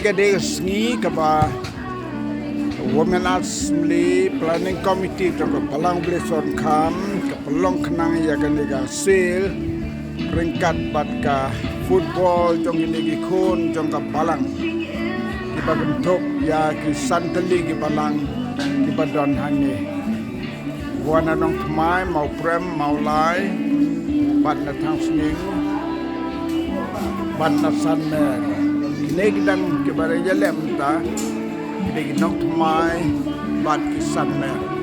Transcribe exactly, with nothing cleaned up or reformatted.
Ka dei ka sngi kaba Women Assembly Planning Committee jong ka Balang Blei Sohryngkham ka pynlong khnang ïa kane ka sale ryngkat bad ka football jong kine ki khun jong ka balang kiba kynthup ïa ki san tylli ki balang kiba don hangne. Wan na Nongthymmai, Mawprem, Mawlai, bad na Thangsning, bad na Sanmer. Kine ki dang kiba re ïaleh mynta ki dei ki Nongthymmai bad ki Sanmer.